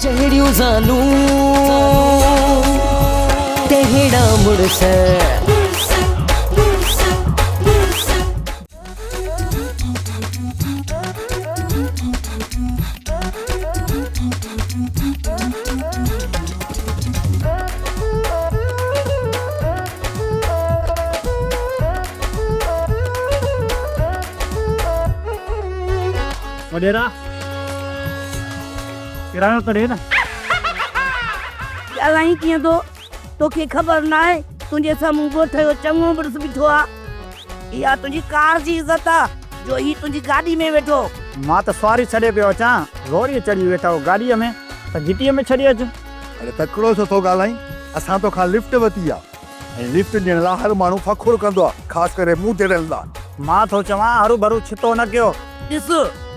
جهڙيون زالون تهڙا مڙس. وڏيرا ڪرايو ته ڏي نه. ڳالهائين ڪيئن ٿو؟ توکي خبر ناهي تنهنجي سامهون ڳوٺ جو چڱو مڙس بيٺو آ. اها تنهنجي ڪار جي عزت آ جو هي تنهنجي گاڏي ۾ ويٺو. مان ته سواري ڇڏي پيو اچان، زوريء چڙهي ويٺا هو گاڏيء ۾ ته گهٽيء ۾ ڇڏي اچ. اڙي تڪڙو ڇو ٿو ڳالهائين، اسان توکان لفٽ ورتي آ ۽ لفٽ ڏيڻ لاء هر ماڻهو فخر ڪندو آ، خاص ڪري مون جهڙن لاء. مان ٿو چوان هروڀرو ڇتو نه ڪيو. ڏس،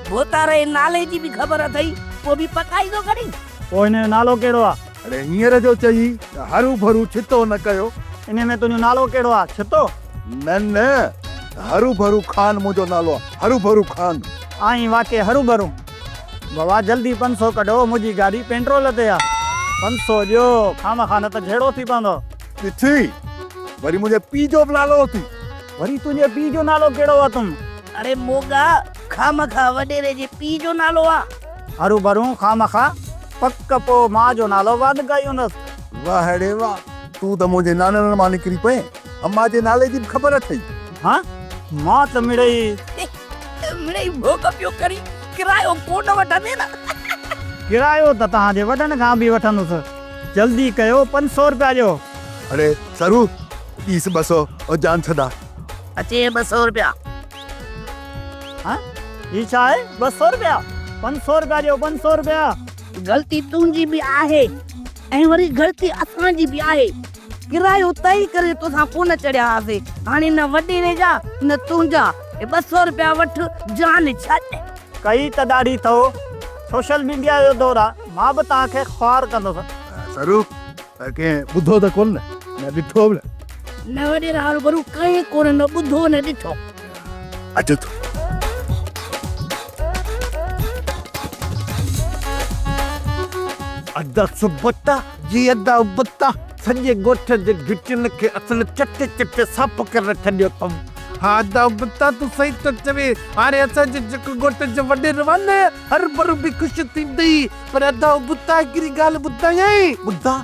ڀوتار جي نالي جي به خبر اٿئي، پوء به پڪائي ٿو ڪرين. پوء هن جو نالو ڪهڙو آ؟ اڙي هينئر جو چئي ته هروڀرو ڇتو نه ڪيو. انهي ۾ تنهنجو نالو ڪهڙو آ؟ ڇتو؟ نه نه، هروڀرو خان منهنجو نالو آ، هروڀرو خان. آهين واقعي هروڀرو. بابا جلدي 500 ڪڍو، منهنجي گاڏي پينٽرول تي آ. 500 ڏيو، خامخواه نه ته جهيڙو ٿي پوندو. ڏٺئي، وري منهنجي پيء جو به نالو اٿئي. وري تنهنجي پيء جو نالو ڪهڙو آ تم؟ اڙي موڳا، خامخواه وڏيري جي پيء جو نالو آ. هروڀرو خامخواه، پڪ پوء ماء جو نالو واڌڪائي هوندس. واهه ڙي واهه، تون ته منهنجي ناناڻن مان نڪري پئين، اما جي نالي جي به خبر اٿئي. ها، مان ته مڙئي. مڙئي ڀوڳ پيو ڪرين، ڪرايو ڪونه وٺندين نه؟ ڪرايو ته توهان جي وڏن کان به وٺندس. جلدي ڪيو، 500 رپيا ڏيو. اڙي سرو، ڏيس 200 او جان ڇڏا. اچي 200 رپيا. ها هي ڇا آهي 200 رپيا 500 رپيا ڏيو 500 رپيا. غلطي تنهنجي به آهي ۽ وري غلطي اسان جي به آهي. ڪرايو طئي ڪري توسان ڪونه چڙهيا هئاسين. هاڻي نه وڏيري جا نه تنهنجا. هي 200 رپيا وٺ جان ڇڏ. ڪئي ته ڏاڍي اٿئو. سوشل ميڊيا جو دور آ مان به توهان کي خوار ڪندس. سرو ڪنهن ٻڌو ته ڪونه نه ڏٺو به نه. نه وڏيرا هروڀرو ڪنهن ڪونه نه ٻڌو نه ڏٺو. اچ ٿو. ادا سبتا جي ادا ابتا سڄي ڳوٺ جي گهٽين کي اصل چٽ چٽ صاف ڪري ڇڏيو اٿم. ها ادا ابتا تون صحيح ٿو چوين هاڻي اسان جي جيڪو ڳوٺ جو وڏيرو آهي نه هروڀرو به خوش ٿيندئي پر ادا ابتا هڪڙي ڳالهه ٻڌايانء. ٻڌاء.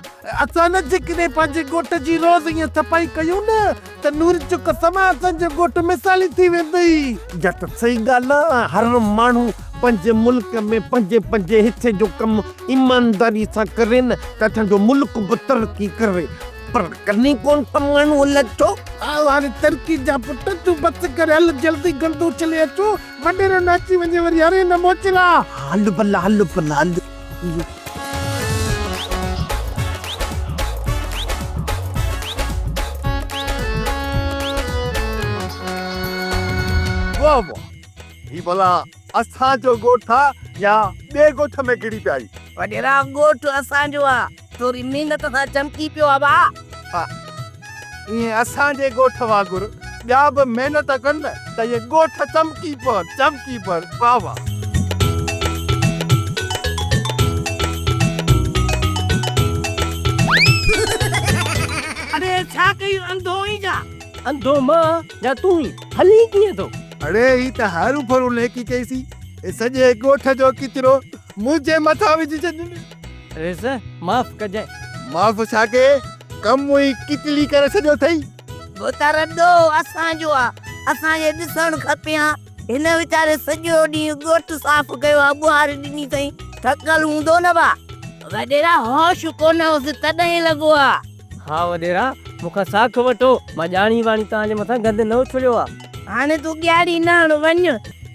اسان نه جيڪڏهن پنهنجي ڳوٺ جي روز ائين صفائي ڪيون نه ته نور جو قسم آ اسان جو ڳوٺ مثالي ٿي ويندئي. جا ته صحيح ڳالهه آ هر ماڻهو پنهنجي ملڪ ۾ پنهنجي پنهنجي حصي جو ڪم ايمانداري سان ڪري نه ته اسان جو ملڪ به ترقي ڪري پر ڪن ئي ڪونه ٿا ماڻهو الائي ڇو. آء هاڻي ترقي جا پٽ تون بس ڪر هل جلدي گندو اڇلي اچون وڏيرو نه اچي وڃي وري هري نه موچڙا. هل ڀلا هل ڀلا هل. واه واه هي ڀلا اسان جو ڳوٺ آ يا ٻئي ڳوٺ ۾ ڪري پيا آهيون. وڏيرا ڳوٺ اسان جو آ ٿوري محنت سان چمڪي پيو آ ڀاء. ها ائين اسان جي ڳوٺ وانگر ٻيا به محنت ڪن ته اهي ڳوٺ چمڪي پون چمڪي پون واه واه. اڙي ڇا ڪيون انڌو ئي جا. انڌو مان يا تون ئي هلين ڪيئن ٿو. اڙي هي ته هروڀرو نيڪي ڪئيسين سڄي ڳوٺ جو ڪچرو منهنجي مٿان وجهي ڇڏين. ريس معاف ڪجانء. معاف ڇا ڪي ڪم ئي ڪچلي ڪري ڇڏيو اٿئي. ڀوتار ڏوهه اسان جو آ، اسان کي ڏسڻ کپي ها. هن ويچاري سڄو ڏينهن ڳوٺ صاف ڪيو آ، ٻوهاري ڏني اٿئي، ٿڪل هوندو نه ڀا. وڏيرا هوش ڪونه هوس تڏهن لڳو آ. ها وڏيرا مون کان ساک وٺو، مان ڄاڻي واڻي توهان جي مٿان گند نه اڇليو آ. هاڻي تون ڳياڙي نه هڻ، وڃ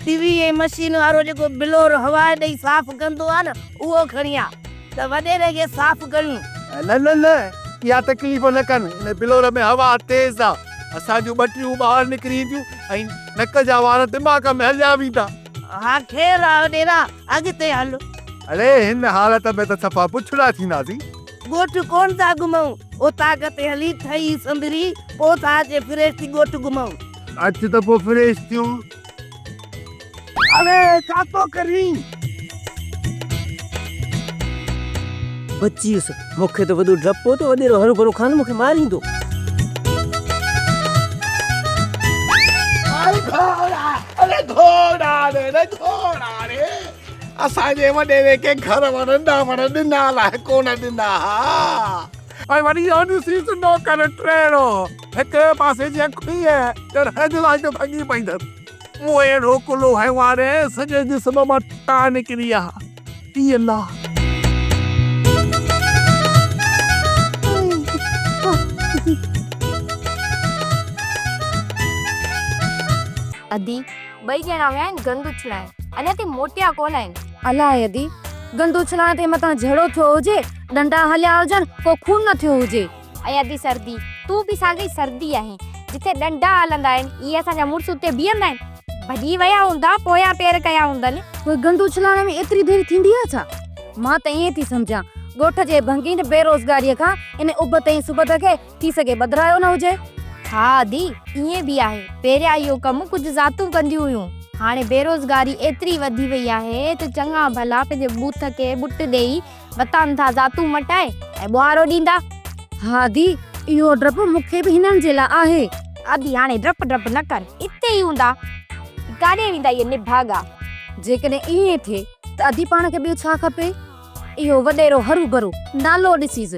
ٽي وي ۽ مشين وارو جيڪو بلور هوا ڏئي صاف ڪندو آ نه، اهو کڻي آ ته وڏيري کي صاف ڪريون. نه نه نه اها تڪليف نه ڪن، ان بلور ۾ هوا تيز آ، اسان جون ٻٽيون ٻاهر نڪري اينديون ۽ نڪ جا وار دماغ ۾ هليا ويندا. ها خير آ وڏيرا، اڳتي هل. اڙي هن حالت ۾ ته صفا بڇڙا ٿينداسين. ڳوٺ ڪونه ٿا گهمئون، اوطاق تي هلي ٺهي سنڀري پوء ٿا اچي فريش ٿي ڳوٺ گهمئون. اچ ته پوء فريش ٿيون. اڙي ڇا ٿو ڪرين؟ بچي ويس. مون کي ته وڏو ڊپ هو ته وڏيرو هروڀرو خان مون کي ماريندو. آئي گهوڙا، اڙي گهوڙا ري، اڙي گهوڙا ري. اسان جي وڏيري کي گهر وڻ ڏانوڻ ڏنا الائي ڪونه ڏنا ها. ۽ وري اهو ڏسيس نوڪر ٽيڙو هڪ پاسي جي اک ائين ڄڻ هيڊ لائيٽ ڀڳي پئي اٿس. مون اهڙو ڪلهو هنيو آ ري سڄي جسم مان ٽاهه نڪري آ. اي الله! ادي، ٻئي ڄڻا ويا آهن گند اڇلائڻ، اڃا تائين موٽيا ڪونه آهن. الائي ادي، گند اڇلائڻ تي متان جهيڙو ٿيو هجي، ڏنڊا هليا هجن، ڪو خون نه ٿيو هجي. ۽ ادي سردي، تون به ساڳي سردي آهين. جتي ڏنڊا هلندا آهن، اهي اسان جا مڙس اتي بيهندا آهن. ڀڄي ويا هوندا، پويان پير ڪيا هوندن. پوء گند اڇلائڻ ۾ ايتري دير ٿيندي آهي ڇا؟ مان ته ائين ٿي سمجهان، ڳوٺ جي ڀنگين بيروزگاريء کان ان اڀ تائين سبت کي ٿي سگهي ٻڌرايو نه هجي. ها ادي، ائين به آهي. پهريان اهو ڪم ڪجهه ذاتون ڪنديون هيون. هاڻي بيروزگاري ايتري وڌي وئي آهي ته چڱا ڀلا پنهنجي ٻوٿ کي ٻٽ ڏيئي وتان ٿا ذاتون مٽائي ۽ ٻوهارو ڏيندا. ها ادي، اهو ڊپ مون کي به هنن جي لاء آهي. ادي هاڻي ڊپ ڊپ نه ڪر، اتي ئي هوندا. ڪاڏي ويندا اهي نڀاڳا. جيڪڏهن ائين ٿئي ته ادي پاڻ کي ٻيو ڇا کپي؟ اهو وڏيرو هروڀرو نالو ڏسيس.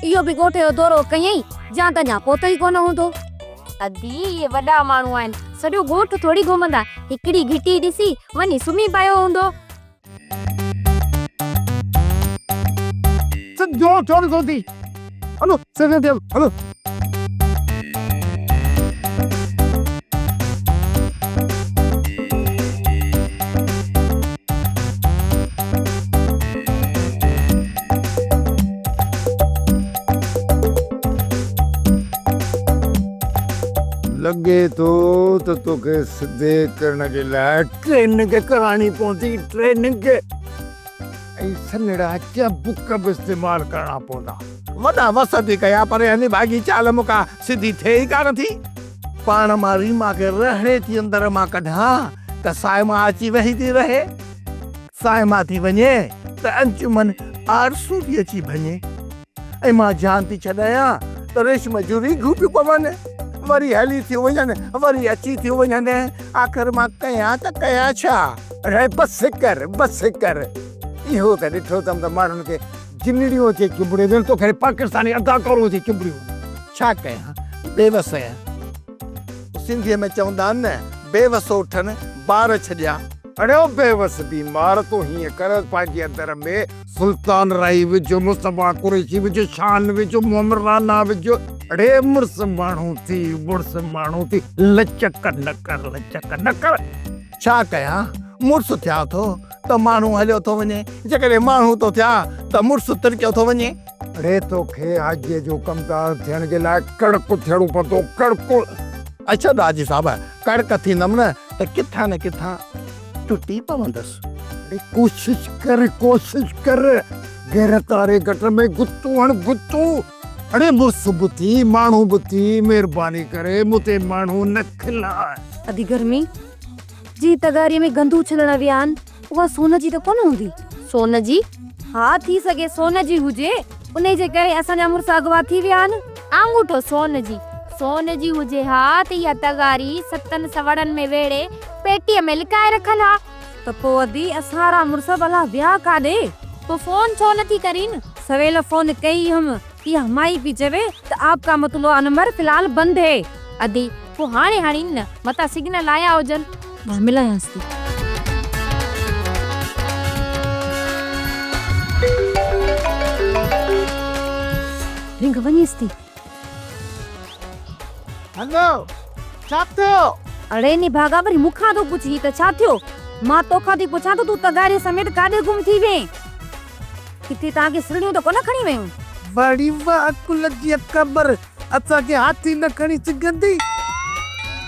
اهو به ڳوٺ جو دورو ڪيائين يا ته اڃا پهتو ئي ڪونه هوندو. ادي اهي وڏا ماڻهو آهن، سڄو ڳوٺ ٿوري گهمندا. هڪڙي گهٽي ڏسي وڃي سمهي پيو هوندو. سڌو ٿيو ڏسو ٿي. هلو سڌو ٿيو هلو. لڳي ٿو ته توکي سڌي ڪرڻ جي لاء ٽريننگ ڪرائڻي پوندي، ٽريننگ ۽ سنهڙا چابڪ به استعمال ڪرڻا پوندا. وڏا وس ٿي ڪيا پر اها نڀاڳي چال مون کان سڌي ٿئي ئي ڪانه ٿي. پاڻ مان ريما کي رهڙي ٿي اندر مان ڪڍان ته صائمه اچي ويهي ٿي رهي. صائمه ٿي وڃي ته انجمن آرسون ٿي اچي ڀڃي ۽ مان جان ٿي ڇڏايان ته ريشم جون ريگهون پيون پون. وري هلي ٿيون وڃن، وري اچي ٿيون وڃن. آخر مان ڪيان ته ڪيان ڇا؟ اڙي بس ڪر، بس ڪر. اهو ته ڏٺو اٿم ته ماڻهن کي جنڙيون اچي چنبڙيون ٿيون، توکي پاڪستاني اداڪارون اچي چنبڙيون. ڇا ڪيان، بيوس آهيان. سنڌيء ۾ چوندا آهن نه، بيوس اٺن بار ڇڏيا. اڙي او بيوس بيمار، تون هيئن ڪر، پنهنجي اندر ۾ سلطان راهي وجهه، مصطفيٰ قريشي وجهه، شان وجهه، محمد رانا وجهه. اڙي مڙس ماڻهو ٿي، مڙس ماڻهو ٿي، لچڪ نه ڪر، لچڪ نه ڪر. ڇا ڪيان، مڙس ٿيان ٿو ته ماڻهو هليو ٿو وڃي، جيڪڏهن ماڻهو ٿو ٿيان ته مڙس ترڪيو ٿو وڃي. اڙي توکي حاجيء جو ڪمدار ٿيڻ جي لاء ڪڙڪ ٿيڻو پوندو، ڪڙڪ. اڇا حاجي صاحب، ڪڙڪ ٿيندم نه ته ڪٿان نه ڪٿان ٽٽي پوندس. اڙي ڪوشش ڪر، ڪوشش ڪر، غيرت واري گٽر ۾ گتو هڻ، گتو. اڙي مڙس به ٿي، ماڻهو به ٿي، مهرباني ڪري مون تي ماڻهو نه کلاء. ادي گرمي جي تغاريء ۾ گند اڇلڻ ويا آهن، اها سون جي ته ڪونه هوندي؟ سون جي؟ ها ٿي سگهي سون جي هجي، انهي جي ڪري اسان جا مڙس اغوا ٿي ويا آهن. آڱوٺو سون جي، سون جي هجي ها ته اها تغاري ستن سوڙن ۾ ويڙهي پيٽيء ۾ لڪائي رکن ها. ته پوء ادي اسان وارا مڙس ڀلا ويا ڪاڏي؟ پوء فون ڇو نٿي ڪرين؟ سويل فون ڪئي هيم، اها مائي پئي چوي ته آپ ڪا مطلوعه نمبر في الحال بند هي. ادي پوء هاڻي هڻين نه، متان سگنل آيا هجن. مان ملايانس ٿي. رنگ وڃيس ٿي. هلو، ڇا ٿيو؟ اڙي نڀاڳا وري مون کان ٿو پڇين ته ڇا ٿيو؟ مان توکان ٿي پڇان ته تون تغاري سميت ڪاڏي گم ٿي وئين؟ ڪٿي توهان کي سرڙيون ته ڪونه کڻي ويون؟ وڙي وه عقل جي قبر، اسان کي هاٿي نه کڻي سگهندي.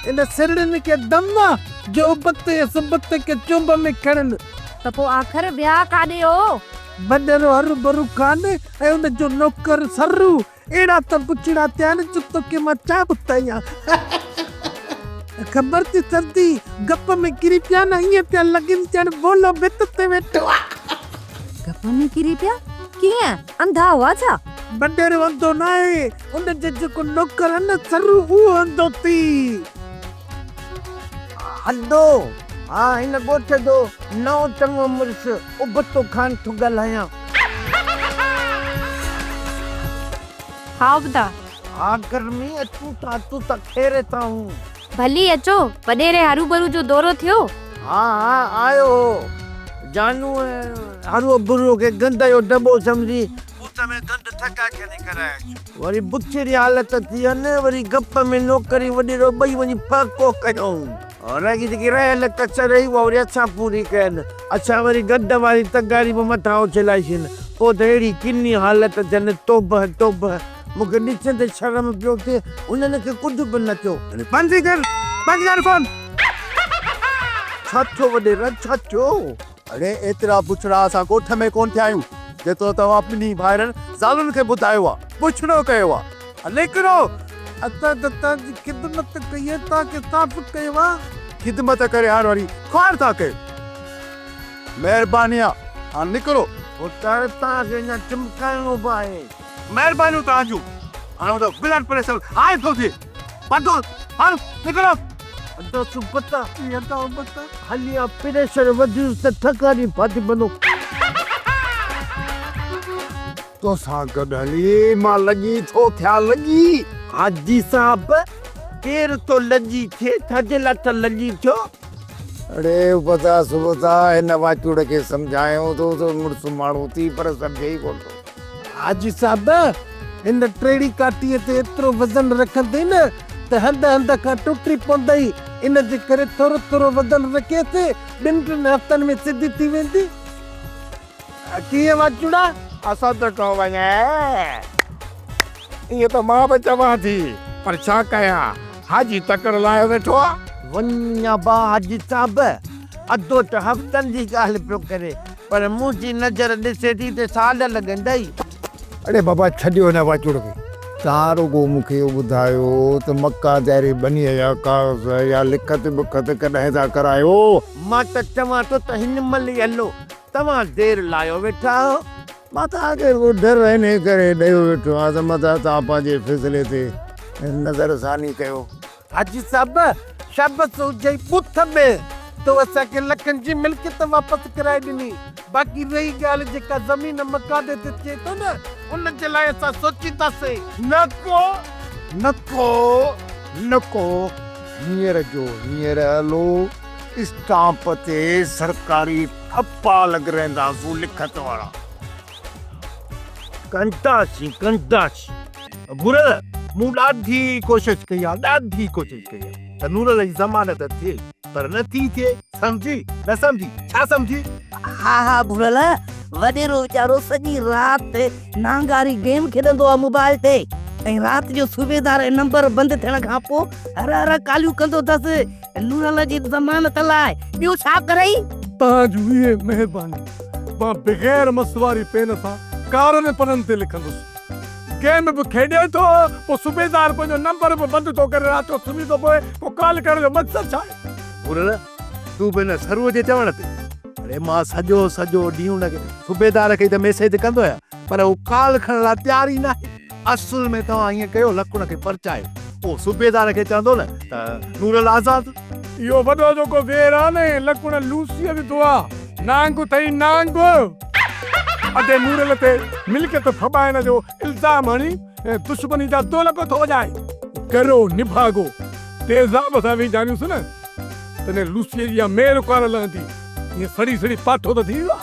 ان سرڙين کي دم آ جو ابتي ۽ سبتي کي چونب ۾ کڻن. ته پوء آخر ويا ڪاڏي هو؟ وڏيرو هروڀرو خان ۽ ان جو نوڪر سرو اهڙا ته بڇڙا ٿيا آهن جو توکي مان ڇا ٻڌايان. خبر ٿي سردي گپ ۾ ڪري پيا نه ائين پيا لڳن ڄڻ ڀولو ڀت تي ويٺو آ. گپ ۾ ڪري پيا؟ ڪيئن، انڌا هئا ڇا؟ وڏيرو انڌو ناهي، ان جو جيڪو نوڪر آهي نه سرو اهو انڌو ٿي. ادو، ها هن ڳوٺ جو نئون چڱو مڙس ابتو خان ٿو ڳالهايان. ها ابتا. ها گرمي، اچون ٿا اچون ٿا خير سان هون. ڀلي اچو، وڏيري هروڀرو جو دورو ٿيو؟ ها ها آيو هو. جانوء هروڀرو کي گند جو دٻو سمجهي بوٿ ۾ گند ٿڪا کڻي ڪرائي اچ. وري بڇڙي حالت ٿي هن، وري گپ ۾ نوڪري وڏيرو ٻئي وڃي ڦهڪو ڪيائون. رڳي جيڪي رهيل ڪسر هئي اها وري اسان پوري ڪين. اسان وري گند واري تغاري به مٿان اڇلائي ڇڏين. پوء ته اهڙي ڪني حالت ٿين، توبهه توبهه. مون کي ڏسندي شرم پيو ٿئي. انهن کي ڪجهه به نه ٿيو. بند ٿي ڪر، بند ڪر فون. ڇا ٿيو وڏيرا، ڇا ٿيو؟ اڙي ايترا بڇڙا اسان ڳوٺ ۾ ڪونه ٿيا آهيون، جيترو توهان ٻنهي ڀائرن زالن کي ٻڌايو آ، بڇڙو ڪيو آ. هليڪرو، اسان ته توهان جي خدمت ڪئي ۽ توهان کي صاف ڪيو آ. خدمت ڪري هاڻ وري خوار ٿا ڪيو. مهرباني آ، هاڻ نڪرو. ڀوتار، توهان کي اڃا چمڪائڻو به آهي. مهربانيون توهان جون. هاڻ ته بلڊ پريشر هاء ٿو ٿئي. پنڌو هل نڪرو. ادا سبتا ادا ابتا هلي آ پريشر وڌيس ته ٺڪاري ڦاٽي پوندو. توسان گڏ هلي مان لڄي ٿو ٿيان لڄي. حاجي صاحب ڪير ٿو لڄي ٿئي ڇاجي لاء ٿا لڄي ٿيو. اڙي ابتا سبتا هن واچوڙ کي سمجهايو ٿو ته مڙس ماڻهو ٿي پر سمجهي ئي ڪونه ٿو. حاجي صاحب هن ٽيڙي ڪاٺيء تي ايترو وزن رکندين نه ته هنڌ هنڌ کان ٽٽي پوندئي. ان جي ڪري ٿورو ٿورو وزن رکيس، ٻن ٽن هفتن ۾ سڌي ٿي ويندي. ڪيئن واچوڙا؟ اسان ته ڪو وڃي. ائين ته مان به چوان ٿي، پر ڇا ڪيان، حاجي تڪڙ لايو ويٺو آ. وڃ ابا حاجي صاحب، ادو ته هفتن جي ڳالهه پيو ڪري، پر منهنجي نظر ڏسي ٿي ته سال لڳندئي. اڙي بابا ڇڏيو هن واچوڙ کي. توهان رڳو مون کي اهو ٻڌايو ته مڪا دائري ٻنيء جا ڪاغذ يا لکت ٻکت ڪڏهن ٿا ڪرايو؟ مان ته چوان ٿو ته هن مهل ئي هلو، توهان دير لايو ويٺا آهيو. مان توهان کي رڳو ڊر انهيء ڪري ڏيو ويٺو آهيان ته متان توهان پنهنجي فيصلي تي نظر ثاني ڪيو. حاجي صاحب، شابس هجئي ٻوٿ ۾، تو اسان کي لکن جي ملڪيت واپس ڪرائي ڏني. باقي رهي ڳالهه جيڪا زمين مقادي تي ٿئي ٿو نه، ان جي لاء اسان سوچينداسين. نه ڪو، نه ڪو، نه ڪو، هينئر جو هينئر هلو، اسٽامپ تي سرڪاري ٺپا لڳرائينداسون لکت وارا. ڪنداسين، ڪنداسين. نورل، مون ڏاڍي ڪوشش ڪئي آ، ڏاڍي ڪوشش ڪئي آ ته نورل جي ضمانت ٿئي، پر نه ٿي ٿئي. سمجهي؟ نه سمجهي؟ ڇا سمجهي؟ ها ها ڀورل، وڏيرو ويچارو سڄي رات نانگاري گيم کيڏندو آ موبائل تي ۽ رات جو صوبيدار ۽ نمبر بند ٿيڻ کان پوء هر هر ڪاليون ڪندو اٿس نورل جي ضمانت لاء. ٻيو ڇا ڪرئي؟ توهان جون اهي مهربانيون. مان بغير مس واري پين سان ڪارن پنن تي لکندس. گيم به کيڏي ٿو، پوء صوبيدار پنهنجو نمبر به بند ٿو ڪري رات جو سمهي ٿو پوي، پوء ڪال ڪرڻ جو مقصد ڇا آهي؟ ڀورل، تون به ان سروء جي چوڻ تي. اڙي مان سڄو سڄو ڏينهن ان کي صوبيدار کي ئي ته ميسيج ڪندو آهيان، پر هو ڪال کڻڻ لاء تيار ئي ناهي. اصل ۾ توهان ائين ڪيو لڪڻ کي پرچايو، پوء صوبيدار کي چوندو نه ته نورل آزاد. اهو وڏو جيڪو وير آ نه، لڪڻ لوسيء وڌو آ. نانگ اٿئي نانگ. ادي نورل تي ملڪيت ڦٻائڻ جو الزام هڻي دشمني جا دولڪ ٿو وڄائي. گرو نڀاڳو تيزاب سان وينجهاريونس نه تڏهن لوسيء جي اها مير ڪانه لهندي. ائين سڙي سڙي پاٺو ته ٿي ويو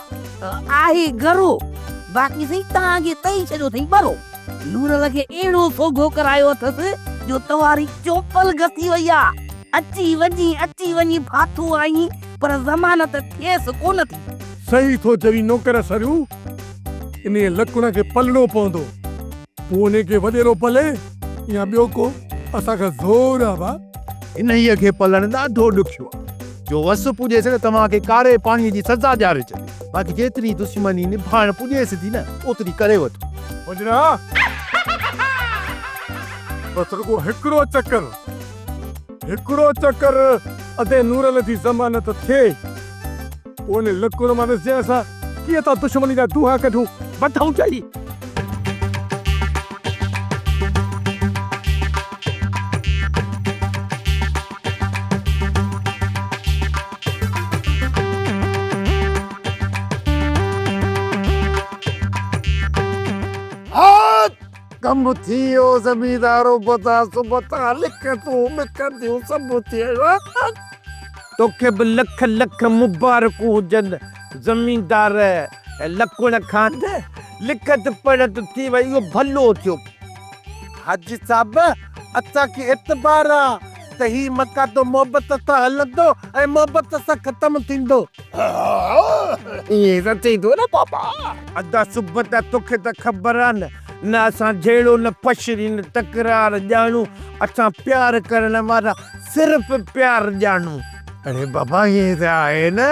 آ. آهي گرو، باقي سائين توهان کي تئي ڇڏيو اٿئي ٻرو. نورل کي اهڙو سوگهو ڪرايو اٿس جو توهاري چوپل گسي وئي آ. اچي وڃي اچي وڃي ڦاٿو آهين پر ضمانت ٿئيس ڪونه ٿي. صحيح ٿو چوين نوڪر سريو، انهيء لڪڻ کي پلڻو پوندو، پوء انهيء کي وڏيرو پلي يا ٻيو ڪو، اسان کان زور آ ڀاء. انهيء کي پلڻ ڏاڍو ڏکيو آ، جو وس پڄيس نه توهان کي ڪاري پاڻيء جي سزا ڏياري ڇڏي، باقي جيتري دشمني نڀائڻ پڄيس ٿي نه، اوتري ڪري وٺو. وڃڻا، بس رڳو هڪڙو چڪر. هڪڙو چڪر ادي نورل جي ضمانت ٿئي، پوء ان لڪڻ مان ڏسجانء اسان ڪيئن ٿا دشمني جا دونهان ڪڍون. وڌئون چئي. ڪم ٿي ويو زميندارو بتا سبتا لکتون مکنديون سڀ ٿي ويو. توکي به لک لک مبارڪون هجن زميندار لڪڻ کان لکت پڙهت ٿي وئي اهو ڀلو ٿيو. حاجي صاحب اسان کي اعتبار آ ته هي مقاطو محبت سان هلندو ۽ محبت سان ختم ٿيندو. ائين ته ٿيندو نه بابا. ادا سبتا توکي ته خبر آ نه، نه اسان جهيڙو نه پشري نه تڪرار ڄاڻون، اسان پيار ڪرڻ وارا صرف پيار ڄاڻون. اڙي بابا ائين ته آهي نه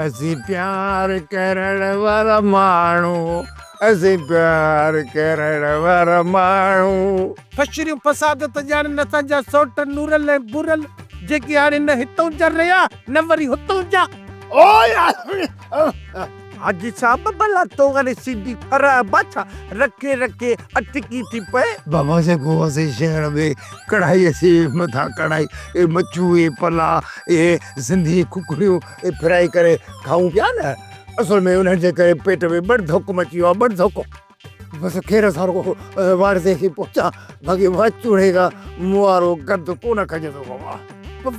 اسين پيار ڪرڻ وارا ماڻهو، اسين پيار ڪرڻ وارا ماڻهو. فشريون فساد ته ڄاڻن اسان جا سئوٽ نورل ۽ ڀورل، جيڪي هاڻي نه هتئون جا رهيا نه وري هتئون جا. حاجي صاحب ڀلا تو واري سيڌي خراب آ ڇا رکي رکي اٽڪي ٿي پئي. بابا جيڪو اسين شهر ۾ ڪڙهائي اسين مٿان ڪڙهائي اهي مڇون اهي پلا اهي سنڌي ککڙيون اهي فرائي ڪري کائون پيا نه اصل ۾ انهن جي ڪري پيٽ ۾ ٻه ڌڪ مچي ويو آهي ٻه ڌڪ. بس خير سان رڳو وارثي کي پهچان باقي واچوڙي کان مون وارو گند ڪونه کڄندو بابا.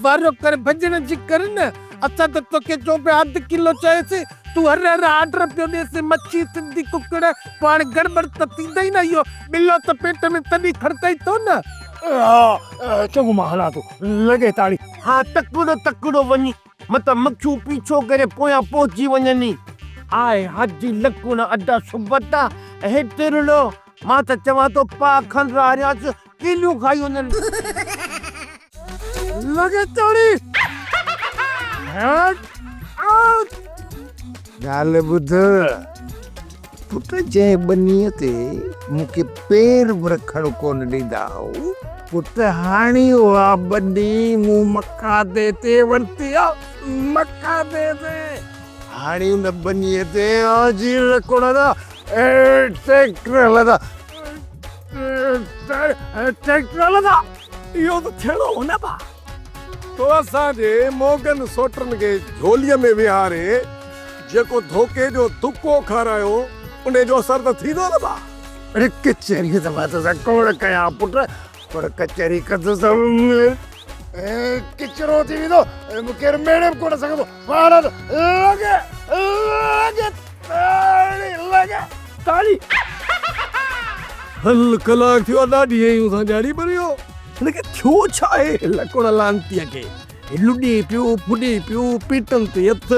وارو ڪر ڀڄڻ جي ڪر نه اسان ته توکي چئون پيا اڌ ڪلو چيوسين تون هر هر آرڊر پيو ڏيس مڇي سنڌي ڪڪڙ پوء هاڻي گڙٻڙ ته ٿيندئي نه اهو ٻلو ته پيٽ ۾ تڏي کڙڪئي ٿو نه. ها چڱو مان هلان ٿو لڳي تاڙي. ها تڪڙو تڪڙو وڃي متان مکيون پيڇو ڪري پويان پهچي وڃني. آء حاجي لڪڻ ادا سبتا هيترڙو مان ته چوان ٿو پاء کن رهاريانس ڪيليون کائي وڃن. لڳي تاڙي. ڳالهه ٻڌ پٽ جنهن ٻنيء تي مون کي پير به رکڻ ڪونه ڏيندا هئو. پٽ هاڻي اها ٻني مون مقادي تي ورتي آ، مقادي تي. هاڻي ان ٻنيء تي آجي رکڻ دا ٽريڪٽر هلندا، ٽريڪٽر هلندا. اهو ته ٿيڻو هو نه ڀاء. تو اسان جي موڳن سوٽن کي جهوليء ۾ ويهاري جيڪو ڌوڪي جو ڌڪو کارايو، انهيء جو اثر ته ٿيندو نه ڀاء. اڙي ڪچهري ته مان توسان ڪوڙ ڪيان پٽ، پر ڪچهري ڪندس ته ڪچرو ٿي ويندو، مون ڪير ميڙي به ڪونه سگهندو. پاڻ لڳي لڳي تاڙي لڳي تاڙي. هل ڪلاڪ ٿيو آ ڏاڍي هيون سان ڄاڙي پر اهو هن کي ٿيو ڇا آهي لڪڻ لعنتيء کي. هي لڏي پيو ڦڏي پيو پيٽن تي هٿ.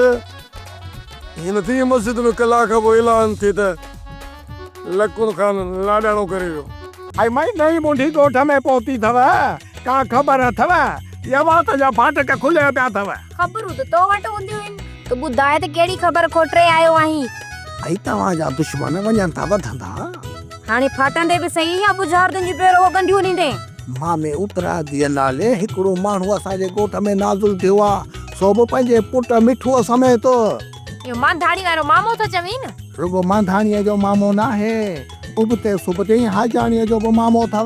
ائين نه ٿئي مسجد ۾ ڪلاڪ کان پوء اعلان ٿئي ته لڪڻ خان لاڏاڻو ڪري ويو. ۽ مئي نئين منڍي ڳوٺ ۾ پهتي اٿو، ڪا خبر اٿو يا وات جا ڦاٽڪ کليا پيا اٿو؟ خبرون ته تو وٽ هونديون آهن، ته ٻڌاء ته ڪهڙي خبر کوٽري آيو آهين؟ ۽ توهان جا دشمن وڃن ٿا وڌندا. هاڻي ڦاٽندي به سهي يا ٻجهارتن جون پير اهو ڳنڍيون ڏيندين؟ مامي اتراديء نالي هڪڙو ماڻهو اسان جي ڳوٺ ۾ نازل ٿيو آ، سو به پنهنجي پٽ مٺوء سميت. اهو مانڌاڻي وارو مامو ٿو چوين نه؟ رڳو مانڌاڻيء جو مامو ناهي، ابتي سبتي حاجاڻيء جو به مامو اٿو.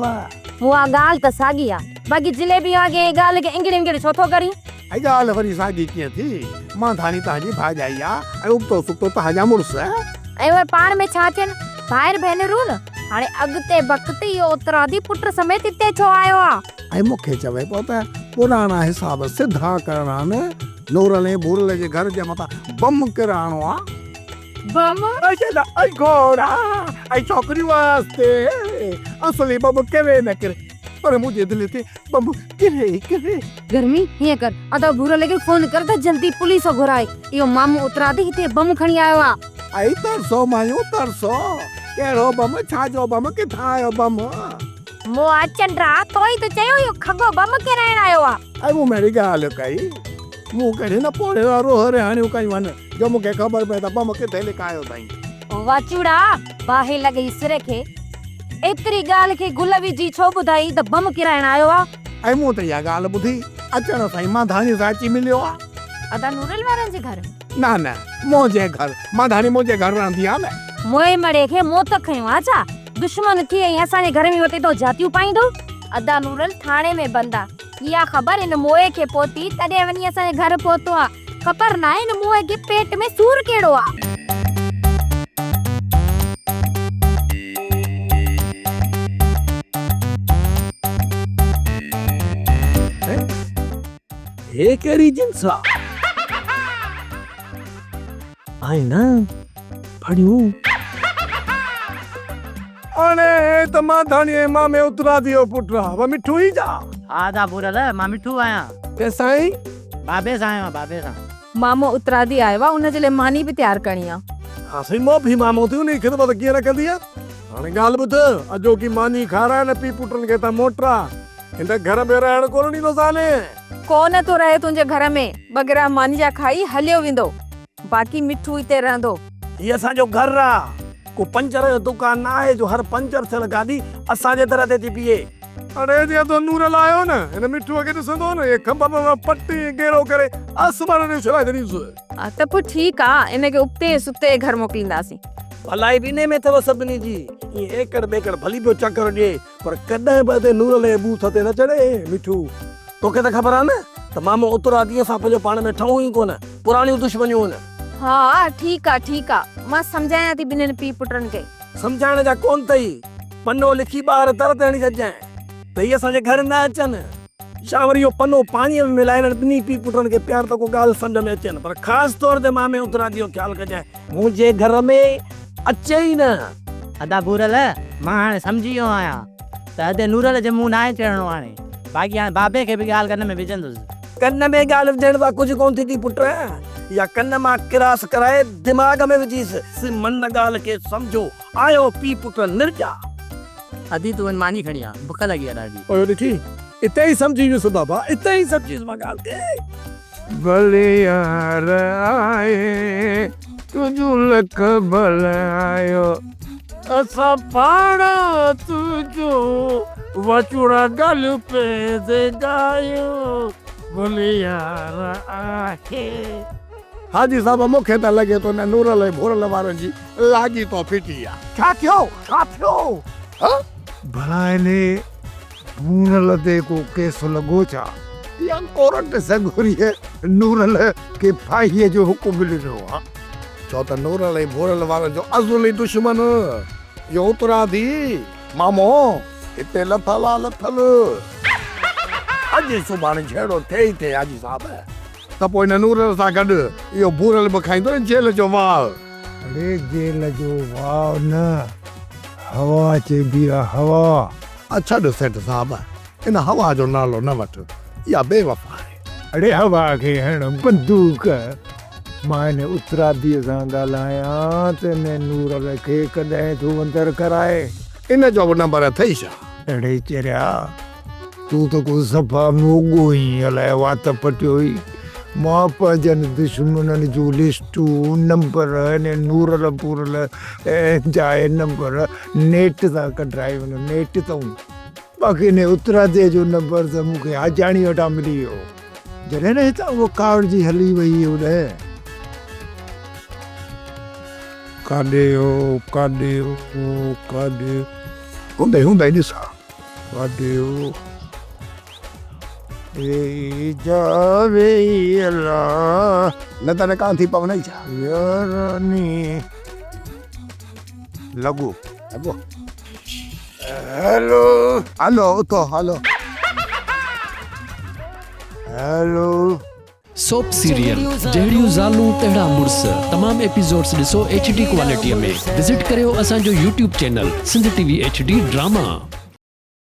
اها ڳالهه ته ساڳي آ، باقي جليبي وانگي ڳالهه کي انگڙي انگڙي ڇو ٿو ڪرين؟ هيء ڳالهه وري ساڳي ڪيئن ٿي؟ مانڌاڻي توهان جي ڀاڄائي آ ۽ ابتو سبتو توهان جا مڙس. ۽ اهي پاڻ ۾ ڇا ٿين؟ ڀائر ڀينرون نه. هاڻي اڳتي بڪتي اهو اترادي پٽ سميت هتي ڇو آيو آ؟ ۽ مون کي چوي پيو ته پراڻا حساب سڌا ڪرڻا آهن، نورل ۽ ڀورل جي گهر جي مٿان بم ڪيرائڻو آ. بم؟ اي گهوڙا ۽ ڇوڪريون واسطي اصلي بم ڪري نه ڪري پر منهنجي دل تي بم ڪري ئي ڪري. گرمي، هيئن ڪر ادا ڀورل کي فون ڪر ته جلدي پوليس گهرائي، اهو مامو اترادي هتي بم کڻي آيو آ. اي ترسو مايون ترسو، ڪهڙو بم، ڇا جو بم، ڪٿان آيو بم؟ موئا چنڊا، تو ئي ته چيو اهو کڳو بم ڪيرائڻ آيو آ. اي مون مهڙي ڳالهه ڪئي، مون ڪهڙي نه پوڙهي سان روهه رهاڻيون ڪيون آهن جو مون کي خبر پئي ته بم ڪٿي لڪايو اٿائين. واچوڙا، باهه لڳئي سر کي، ايتري ڳالهه کي گل وجهي ڇو ٻڌائين ته بم ڪيرائڻ آيو آ؟ ۽ مون ته اها ڳالهه ٻڌي اچڻ سان ئي مانڌاڻي سان اچي مليو آ. ادا نورل وارن جي گهر؟ نه نه، منهنجي گهر، مانڌاڻي منهنجي گهر رهندي آ نه. موئي مڙي کي موت کنيو آ ڇا؟ دشمن ٿي ۽ اسان جي گهر ۾ وتي تو جهاتيون پائيندو؟ ادا نورل ٿاڻي ۾ بند آ. اها خبر هن موئي کي پهتي تڏهن وڃي اسان جي گهر پهتو آ. خبر ناهي هن موئي کي پيٽ ۾ سور ڪهڙو آ. هي ڪهڙي جنس آ؟ آهي نه ڦڙيون. اڙي هي ته مانڌاڻي ۽ مامي اترادي جو پٽ آ، و مٺو ئي جا. ها ادا ڀورل، مان مٺو آهيان. ڪيسائين؟ بابي سان آيو آهيان، بابي سان. مامو اترادي آيو آ، ان جي لاء ماني به تيار ڪرڻي آ. ها سائين، مون به مامو ٿي انهي خدمت ڪيئن نه ڪندينء. هاڻي ڳالهه ٻڌ، اڄوڪي ماني کارائي نه پي پٽن کي ته موٽرا هن گهر ۾ رهڻ ڪونه ڏيندوسانء. ڪو نه ٿو رهي تنهنجي گهر ۾، ٻه گرهه ماني جا کائي هليو ويندو. باقي مٺو هتي رهندو. هي اسان جو گهر آ، ڪو پنچر جو دڪان نه آهي جو هر پنچر ٿيل گاڏي اسان جي در تي ٿي بيهي. اڙي جي ادو نورل آيو نه، هن مٺوء کي ڏسندو نه، هي کنڀ مان پٽي ۽ گيرو ڪري آسمان ڏي اڇلائي ڇڏيندس. ها ته پوء ٺيڪ آ، ان کي ابتي ۽ ستي گهر موڪلينداسين. ڀلائي به انهي ۾ اٿو سڀني جي، ائين ايڪڙ ٻيڪڙ ڀلي پيو چڪر ڏئي، پر ڪڏهن به ادي نورل جي ٻوٿ تي نه چڙهي. مٺو، توکي ته خبر آ نه ته مامو اتراديء سان پنهنجو پاڻ ۾ ٺهون ئي ڪونه. پراڻيون دشمنيون هن. ها ٺيڪ آ ٺيڪ آ مان سمجهايان ٿي ٻنهين پيء پٽن کي. سمجهائڻ جا ڪونه اٿئي. پنو لکي ٻاهر در تي هڻي ڇڏجانء ته هي اسان جي گهر نه اچن. يا وري اهو پنو پاڻيء ۾ ملائي هنن ٻنهي پيء پٽن کي پيار ته ڪو ڳالهه سمجهه ۾ اچين پر خاص طور تي مامي اترادي جو خيال ڪجانء منهنجي گهر ۾ اچي ئي نه. ادا ڀورل مان هاڻي سمجهي ويو آهيان ته ادي نورل جي منهن ناهي چڙهڻو هاڻي باقي هاڻي بابي کي به ڳالهه ڪن ۾ وجهندس. ڪن ۾ ڳالهه وجهڻ سان ڪجهه ڪونه ٿيندي پٽ، يا ڪن مان ڪراس ڪرائي دماغ ۾ وجهيس. سي من ڳالهه کي سمجهو، آيو پيء پٽ نرڄا. ادي تون وڃ ماني کڻي آ، بک لڳي آ ڏاڍي. اهو ڏٺي، اتي ئي سمجهي ويس بابا، اتي ئي سمجهي ويس مان ڳالهه کي. ڀليار آهي تنهنجون لک ڀلايو. اسان پاڻ تنهنجو وچوڙا ڳالهيون پيندي ڳايون ڀليار آهي. حاجي صاحب مون کي ته لڳي ٿو هن نورل ۽ ڀورل وارن جي لاڳيتو ڦٽي آ. ڇا ٿيو؟ ڇا ٿيو؟ ها؟ ڀلا انهي ڀونرل تي ڪو ڪيس لڳو ڇا؟ يا ڪورٽ سڳوريء نورل کي ڦاهيء جو حڪم ڏنو آ؟ ڇو ته نورل ۽ ڀورل وارن جو ازلي دشمن اهو اتراڌي مامو هتي لٿل آ لٿل. اڄ سڀاڻي جهيڙو ٿئي ئي ٿئي حاجي صاحب. ته پوء هن نورل سان گڏ اهو ڀورل به کائيندو نه جيل جو واء. اڙي جيل جو واء نه، هوا چئبي آ هوا. ڇڏ سيٺ صاحب ان هوا جو نالو نه وٺ، اها بي وفا آهي. اڙي هوا کي هڻ بندوق. مان هن اتراديء سان ڳالهايان ته هن نورل کي ڪڏهن ٿو اندر ڪرائي. ان جو به نمبر اٿئي ڇا؟ اڙي چريا، تون ته ڪو صفا موڳو ئين، الائي وات پٽيو ئي. مان پنهنجن دشمنن جون لسٽون، نمبر، هن نورل پورل جا اهي نمبر نيٽ تان ڪڍرائي وڃو، نيٽ تئون. باقي انهيء اتراديء جو نمبر ته مون کي حاجاڻيء وٽان ملي ويو هو، جڏهن نه هتان هوء ڪاوڙجي هلي ويئي هئي اوڏانهن. ڪاڏي هو، ڪاڏي هو، ڪاڏي. هوندئي هوندئي ڏسان. ڪاڏي هو. ويئي جا ويئي الا. نه ته نه ڪانه ٿي پونئي ڇا؟ ياراني. لڳو. لڳو. هيلو. هلو اٿو هلو. هيلو. سوپ سيريل جهڙيون زالون تهڙا مڙس تمام ايپيسوڊس ڏسو ايڇ ڊي ڪوالٽي ۾ وزٽ ڪريو اسان جو YouTube channel Sindh T V H D drama.